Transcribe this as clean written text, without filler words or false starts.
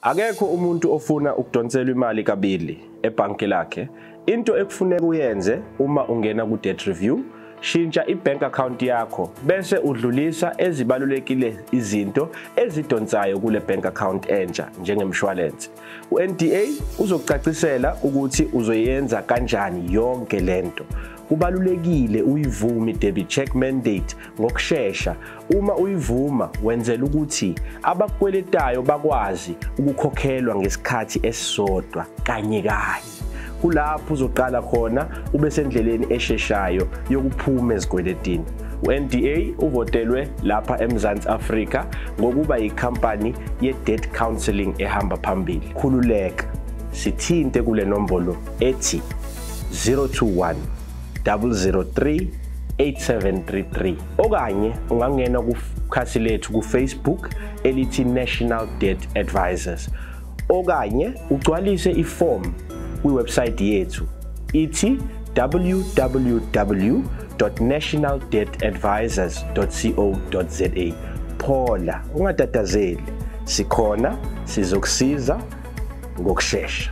Akekho umuntu ofuna ukudonselwa imali kabili ebhanki lakhe. Into ekufuneka uyenze uma ungena ku-debt review, shintsha i-bank account yakho bese udlulisa ezibalulekile izinto ezidonsayo kule bank account entsha njengemshwalense. U-NDA uzokucacisela ukuthi uzoyenza kanjani yonke lento. Kubalulekile uyivume i-debit check mandate ngokushesha. Uma uyivuma, wenzela ukuthi abakweletayo bakwazi ukukhokhelwa ngesikhathi esisodwa kanye kanye. Kulapho uzoqala khona ube sendleleni esheshayo yokuphuma ezikweletini. U-NDA uvotelwe lapha eMzansi Afrika ngokuba yikhampani ye-debt counselling ehamba phambili. Khululeka, sithinte kule nombolo ethi 021 003 8733 okanye ungangena kukhasi lethu ku-Facebook elithi National Debt Advisors, okanye ugcwalise iform kwiwebsite yethu ithi www.nationaldebtadvisors.co.za. Phola, ungatatazeli, sikhona sizokusiza ngokushesha.